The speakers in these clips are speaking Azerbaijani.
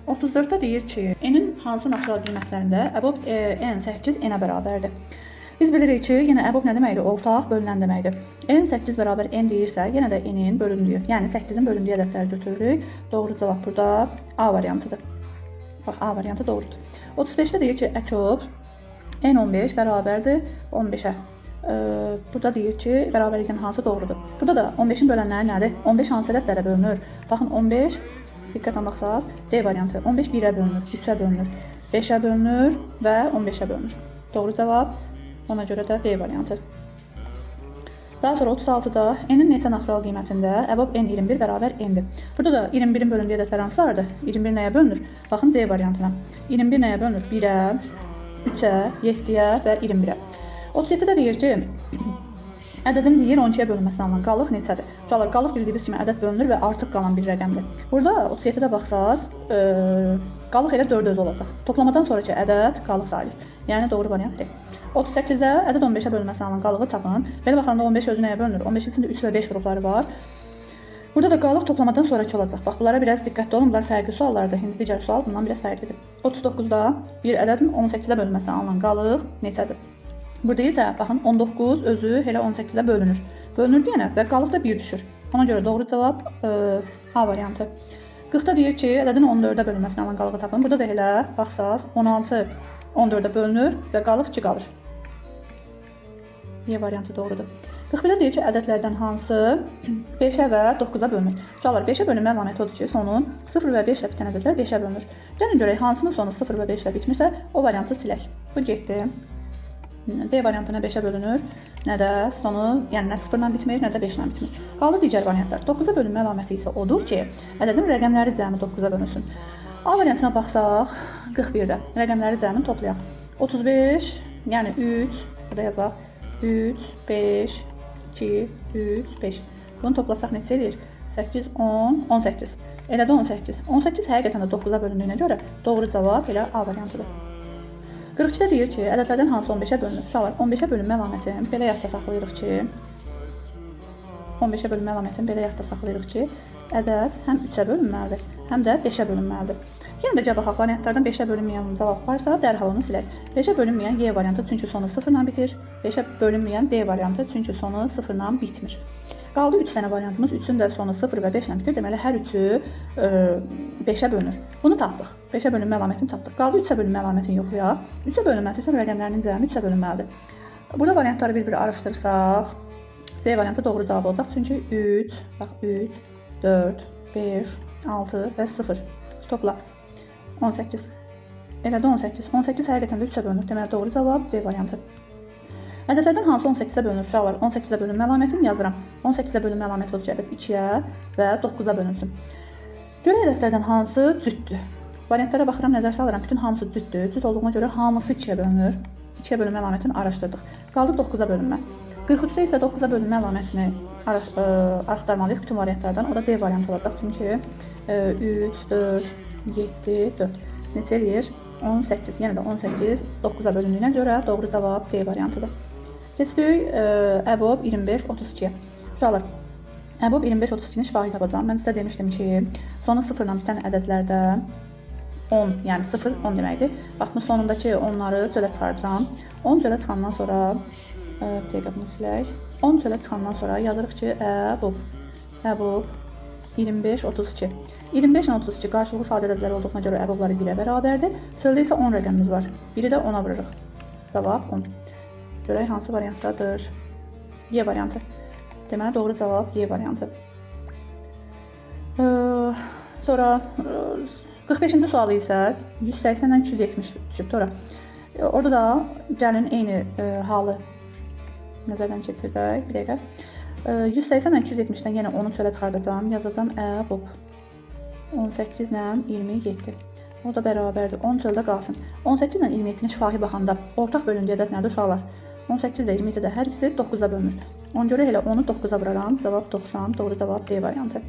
34-də deyir ki, n-in hansı natural qiymətlərində əbob n 8 n-ə bərabərdir. Biz bilirik ki, yenə əbob nə deməkdir? Ortaq bölünən deməkdir. N 8 bərabər n deyirsə, yenə də n-in bölündüyü, yəni 8-in bölündüyü ədədləri götürürük. Doğru cavab burada A variantıdır. Bax, A variantı doğrudur. 35-də deyir ki, əkob n15 bərabərdir 15-ə. Burada deyir ki, bərabərlikdən hansı doğrudur? Burada da 15-in bölənləri nədir? 15 hansı ədədlərə bölünür? Baxın, 15, diqqətlə baxsaq, D variantı. 15 1-ə bölünür, 3-ə bölünür, 5-ə bölünür və 15-ə bölünür. Doğru cavab ona görə də D variantı. Daha sonra 36-da n-in neçə natural qiymətində əbob n 21 bərabər n-dir. Burada da 21-in bölündüyü ədədlər hansılardır? 21 nəyə bölünür? Baxın C variantına. 21 nəyə bölünür? 1-ə, 3-ə, 7-yə və 21-ə. 37-də deyir ki, ədədin deyir 12-yə bölünməsinə alınan qalıq neçədir? Uşaqlar, qalıq bildiyimiz kimi ədəd bölünür və artıq qalan bir rəqəmdir. Burada 37-də baxsaz, qalıq elə 4 özü olacaq. Toplamadan sonraki ədəd qalıq sayılır. Yəni doğru variant D. 38-də ədəd 15-ə bölünməsinə alınan qalığı tapın. Belə baxanda 15 özü nəyə bölünür? 15-in içində 3 və 5 qrupları var. Burada da qalıq toplamadan sonraki olacaq. Bax, bunlara biraz diqqətli olun. Bunlar fərqli suallardır. İndi digər sual bundan biraz fərqlidir. 39-da bir ədədin 18-ə bölünməsinə alınan qalıq neçədir? Burada isə baxın 19 özü elə 18-ə bölünür. Bölünür deyənə və qalıq da 1 düşür. Ona görə doğru cavab A variantı. 40-da deyir ki, ədədin 14-ə bölünməsinə alınan qalığı tapın. Burada da elə baxsaz 16 14-ə bölünür və qalıq 2 qalır. Y variantı doğrudur. 41-də deyir ki, ədədlərdən hansı 5-ə və 9-a bölünür? Uşaqlar, 5-ə bölünmə əlaməti odur ki, sonu 0 və 5 ilə bitən ədədlər 5-ə bölünür. Gəlin görək hansının sonu 0 və 5 ilə bitmirsə, o variantı silək. Bu getdi. D variantı nə 5-ə bölünür, nə də sonu, yəni nə 0 ilə bitmir, nə də 5 ilə bitmir. Qaldı digər variantlar. 9-a bölünmə əlaməti isə odur ki, ədədin rəqəmləri cəmi 9-a bölünsün. A variantına baxsaq, 41-də rəqəmləri cəmini toplayaq. 35, yəni 3, burada yazaq. 3, 5, 2, 3, 5. Bunu toplasaq neçə eləyir? 8, 10, 18. Elə də 18. 18 həqiqətən də 9-a bölündüyünə görə doğru cavab elə A variantıdır. 42-də deyir ki, ədədlərdən hansı 15-ə bölünür? Uşaqlar, 15-ə bölünmə əlamətini belə yadda saxlayırıq ki, 15-ə bölünmə əlamətini belə yadda saxlayırıq ki, ədəd həm 3-ə bölünməlidir, həm də 5-ə bölünməlidir. Yenə də gəl baxaq, variantlardan 5-ə bölünməyən cavab varsa, dərhal onu silək. 5-ə bölünməyən Y variantı, çünki sonu 0 ilə bitir. 5-ə bölünməyən D variantı, çünki sonu 0 ilə bitmir. Qaldı 3 dənə variantımız. 3-ün də sonu 0 və 5 ilə bitir. Deməli, hər üçü 5-ə bölünür. Bunu tapdıq. 5-ə bölünmə əlamətini tapdıq. Qaldı 3-ə bölünmə əlamətini yoxlayaq. 3-ə bölünməsi üçün rəqəmlərinin cəmi 3-ə bölünməlidir. Burada variantları bir-bir araşdırsaq, C variantı doğru cavab olacaq. Çünki 3, bax 3, 4, 5, 6 və 0. Topla. 18. Elə də 18. 18 həqiqətən də 3-ə bölünür. Deməli, doğru cavab C variantı. Ədədlərdən hansı 18-ə bölünür? Uşaqlar, 18-ə bölünmə əlamətini yazıram. 18-ə bölünmə əlaməti olacaq ədəd 2-yə və 9-a bölünsün. Görək ədədlərdən hansı cütdür? Variantlara baxıram, nəzər salıram. Bütün hamısı cütdür. Cüt olduğuna görə hamısı 2-yə bölünür. 2-yə bölünmə əlamətini araşdırdıq. Qaldı 9-a bölünmə. 43-də isə 9-a bölünmə əlamətini axtarmalıyıq bütün variantlardan. O da D variantı olacaq. Çünki 3, 4, 7, 4. Neçə eləyir? 18. Yenə də 18 9-a bölündüyünə görə doğru cavab D variantıdır. Keçdik əbob 25 32-yə. Uşaqlar, əbob 25 32-ni şifahi tapacağam. Mən sizə demişdim ki, sonu 0 ilə bitən ədədlərdə 10, yəni 0 10 deməkdir. Bax, bu sonundakı 10-ları çölə çıxardıram. 10 çölə çıxandan sonra, bir dəqiqə bunu silək. 10 çölə çıxandan sonra yazırıq ki, əbob 25 32. 25 ilə 32 qarşılıqlı sadə ədədlər olduğuna görə əbobları 1-ə bərabərdir. Çöldə isə 10 rəqəmimiz var. 1-i də 10-a vururuq. Cavab 10. Görək hansı variantdadır. Y variantı. Deməli, doğru cavab Y variantı. Sonra 45-ci sualı isə 180-dən 270 düşübdür ora. Orada da gəlin eyni halı nəzərdən keçirdək. Bir dəqiqə. 180-dən 270-dən yenə 10-u çölə çıxardacağam. Yazacağam əbob 18 ilə 27. O da bərabərdir. 10 çöldə qalsın. 18 ilə 27-ni şifahi baxanda ortaq bölündüyü ədəd nədir uşaqlar? 18 də 27 də hər ikisi 9-a bölünür. Ona görə elə 10-u 9-a vuraram. Cavab 90. Doğru cavab D variantı.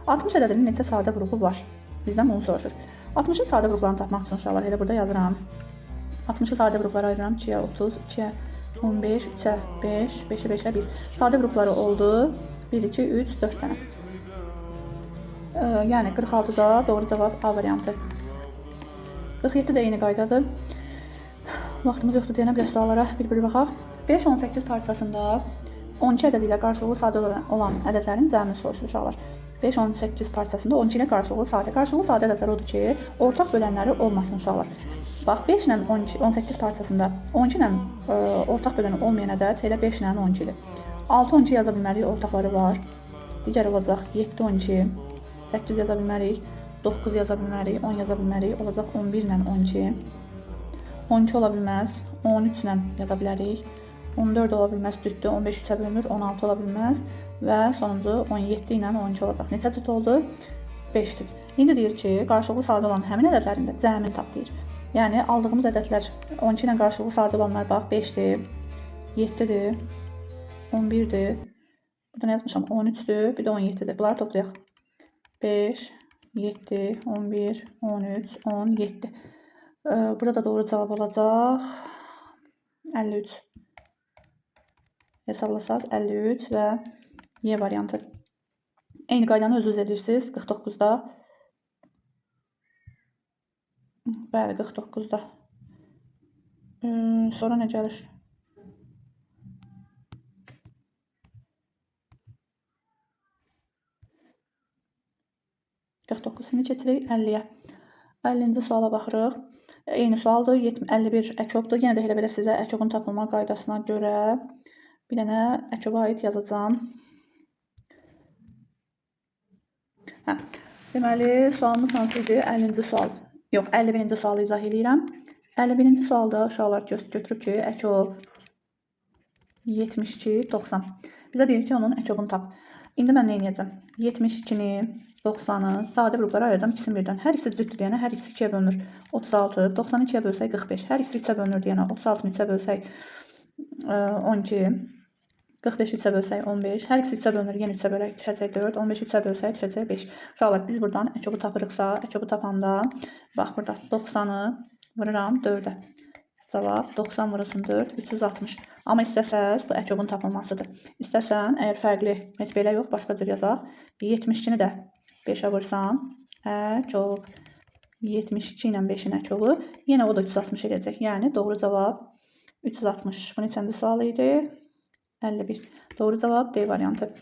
60 ədədinin neçə sadə vuruğu var? Bizdən bunu soruşur. 60-ın sadə vuruqlarını tapmaq üçün uşaqlar elə burada yazıram. 60-ı sadə vuruqlara ayırıram. 2-yə 30, 2-yə 15, 3-ə 5, 5-ə 5-ə 1. Sadə vuruqları oldu. 1, 2, 3, 4 dənə. Yəni 46-da doğru cavab A variantı. 47 də eyni qaydadır. Vaxtımız yoxdur deyənə belə suallara bir-bir baxaq. 5 18 parçasında 12 ədədi ilə qarşılıqlı sadə olan ədədlərin cəmini soruşur uşaqlar. 5 18 parçasında 12 ilə qarşılıqlı sadə. Qarşılıqlı sadə ədədlər odur ki, ortaq bölənləri olmasın uşaqlar. Bax 5 ilə 12, 18 parçasında 12 ilə ortaq böləni olmayan ədəd elə 5 ilə 12 idi. 6 12 yaza bilmərik, ortaqları var. Digər olacaq 7 12, 8 yaza bilmərik, 9 yaza bilmərik, 10 yaza bilmərik, olacaq 11 ilə 12. 12 ola bilməz, 13 ilə yaza bilərik. 14 ola bilməz, cütdür, 15 3-ə bölünür, 16 ola bilməz və sonuncu 17 ilə 12 olacaq. Neçə cüt oldu? 5 cüt. İndi deyir ki, qarşılıqlı sadə olan həmin ədədlərin də cəmini tap deyir. Yəni aldığımız ədədlər 12 ilə qarşılıqlı sadə olanlar bax 5-dir, 7-dir, 11-dir. Burada nə yazmışam? 13-dür, bir də 17-dir. Bunları toplayaq. 5, 7, 11, 13, 17. Burada da doğru cavab olacaq 53. Hesablasaq 53 və Y variantı. Eyni qaydanı özünüz edirsiniz 49-da. Bəli, 49-da. Sonra nə gəlir? ...49-ını keçirik 50-yə. 50-ci suala baxırıq. Eyni sualdır. 51 əkobdur. Yenə də elə belə sizə əkobun tapılma qaydasına görə bir dənə əkoba aid yazacağam. Hə. Deməli, sualımız hansı idi? 50-ci sual. Yox, 51-ci sualı izah eləyirəm. 51-ci sualda uşaqlar götürüb ki, əkob 72, 90. Bizə deyir ki, onun əkobunu tap. İndi mən nə edəcəm? 72-ni, 90-ı sadə qruplara ayıracağam ikisini birdən. Hər ikisi cütdür deyənə hər ikisi 2-yə bölünür. 36, 90-ı 2-yə bölsək 45. Hər ikisi 3-ə bölünür deyənə 36-nı 3-ə bölsək 12. 45-i 3-ə bölsək 15. Hər ikisi 3-ə bölünür, yenə 3-ə bölək düşəcək 4. 15-i 3-ə bölsək düşəcək 5. Uşaqlar, biz buradan əkobu tapırıqsa, əkobu tapanda bax burada 90-ı vururam 4-ə. Cavab 90 vurulsun 4, 360. Amma istəsəz, bu əkobun tapılmasıdır. İstəsən, əgər fərqli, heç belə yox, başqa cür yazaq. 72-ni də 5-ə vursan, əkob 72 ilə 5-in əkobu, yenə o da 360 eləyəcək. Yəni, doğru cavab 360. Bu neçənci sual idi? 51. Doğru cavab D variantı.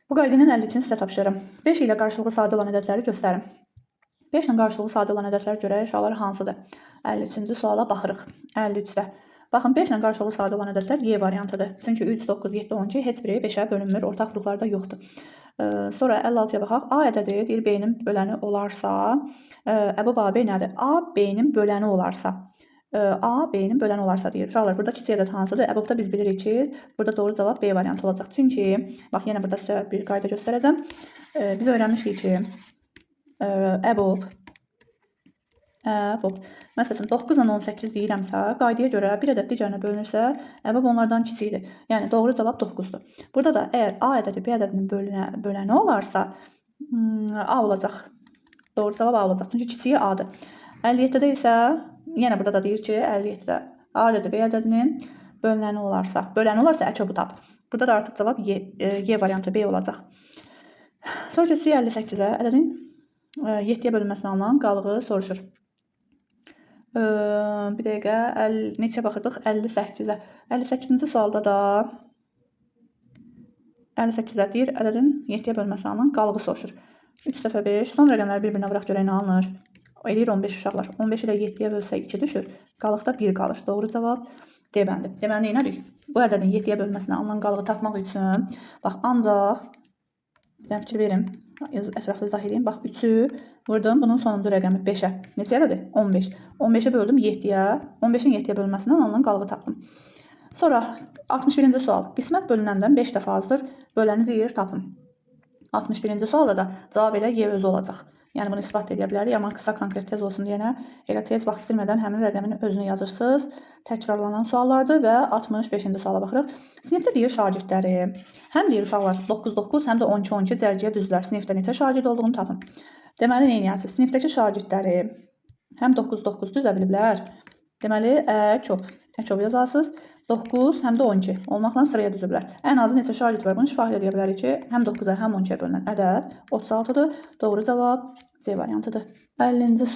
Bu qayda ilə 52-ni sizə tapşırıram. 5 ilə qarşılıqlı sadə olan ədədləri göstərin. 5 ilə qarşılıqlı sadə olan ədədlər görək uşaqlar hansıdır? 53-cü suala baxırıq. 53-də. Baxın, 5 ilə qarşılıqlı sadə olan ədədlər Y variantıdır. Çünki 3, 9, 7, 12 heç biri 5-ə bölünmür, ortaq qruplarda yoxdur. Sonra 56-ya baxaq. A ədədi deyir B-nin böləni olarsa, əbob AB nədir? A B-nin böləni olarsa. A B-nin böləni olarsa deyir. Uşaqlar, burada kiçik ədəd hansıdır? Əbobda biz bilirik ki, burada doğru cavab B variantı olacaq. Çünki, bax, yenə burada sizə bir qayda göstərəcəm. Biz öyrənmişdik ki, əbob. Məsəl üçün, 9 ilə 18 deyirəmsə, qaydaya görə bir ədəd digərinə bölünürsə, əbob onlardan kiçikdir. Yəni, doğru cavab 9-dur. Burada da əgər A ədədi B ədədinin böləni olarsa, A olacaq. Doğru cavab A olacaq. Çünki kiçiyi A-dır. 57-də isə, yenə burada da deyir ki, 57-də A ədədi B ədədinin bölünəni olarsa, böləni olarsa əkobu tap. Burada da artıq cavab Y variantı B olacaq. Sonra keçirik 58-ə. Ədədin 7-yə bölünməsinə alınan qalığı soruşur. Bir dəqiqə, neçəyə baxırdıq? 58-ə. 58-ci sualda da 58-ə deyir, ədədin 7-yə bölünməsinə alınan qalığı soruşur. 3 dəfə 5, son rəqəmləri bir-birinə vuraq görək nə alınır. Eləyir 15 uşaqlar. 15 ilə 7-yə bölsək 2 düşür. Qalıqda 1 qalır. Doğru cavab D bəndi. Deməli, nə edirik? Bu ədədin 7-yə bölünməsinə alınan qalığı tapmaq üçün, bax, ancaq, bir dənə fikir verim, ətraflı izah edeyim. Bax, 3-ü vurdum, bunun sonuncu rəqəmi 5-ə. Neçə elədi? 15. 15-i böldüm 7-yə. 15-in 7-yə bölünməsindən alınan qalığı tapdım. Sonra 61-ci sual. Qismət bölünəndən 5 dəfə azdır. Böləni deyir, tapın. 61-ci sualda da cavab elə Y özü olacaq. Yəni, bunu isbat edə bilərik, amma qısa konkret tez olsun deyənə elə tez vaxt itirmədən həmin rəqəmin özünü yazırsınız. Təkrarlanan suallardır və 65-ci suala baxırıq. Sinifdə deyir şagirdləri, həm deyir uşaqlar 9-9, həm də 12-12 cərgəyə düzdülər. Sinifdə neçə şagird olduğunu tapın. Deməli, nə edərsiniz? Sinifdəki şagirdləri həm 9-9 düzə biliblər. Deməli, əkob. Əkob yazarsınız. 9, həm də 12 olmaqla sıraya düzüblər. Ən azı neçə şagird var? Bunu şifahi deyə bilərik ki, həm 9-a, həm 12-yə bölünən ədəd 36-dır. Doğru cavab C variantıdır. 50-ci sual.